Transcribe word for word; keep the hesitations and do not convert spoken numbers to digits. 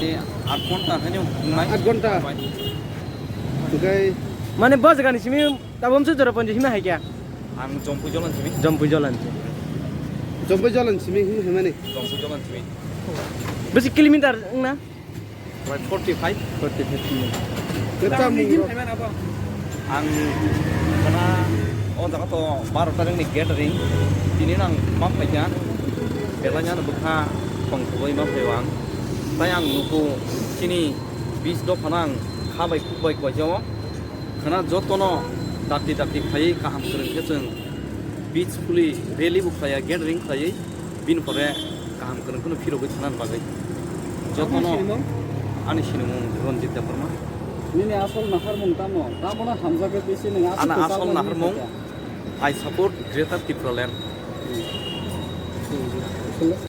Ni aat ghonta haino wngnai. Aat ghonta? Bai. Oke. Mane bo jagani simi tabuk se jora ponjo hima hai kya? Ang Jompui Jolan simi. Jompui Jolan. Jompui Jolan simi him himani? Jompui Jolan simi. Besi kilometer wngna? Bai forty five. Forty five kilometer. Kecam mungro. Ang kana o jaga to baro tarikni gathering. Tini nang ma phaikha. Belai nang bwkha tong thugui ma phaiyo ang. Tai ang nuku chini bis dophano ang kha bai khuk bai koijao. Khana jotono dakti dakti phaiwi kaham kwrwng khe chwng peacefully rally bo khlaiya, gathering khlaiwi bini pore kaham kwrwng kheno phirogwi thanani bagwi. Jotono Ani sinimung? Ani sinimung Ranjit Debbarma. Nini asol naharmung tamo? Tamo no hamjakgwi twi se nwng aswk Ana kwchangma asol wngwi naharmung, thangkha? I support Greater Tipraland. Hmm.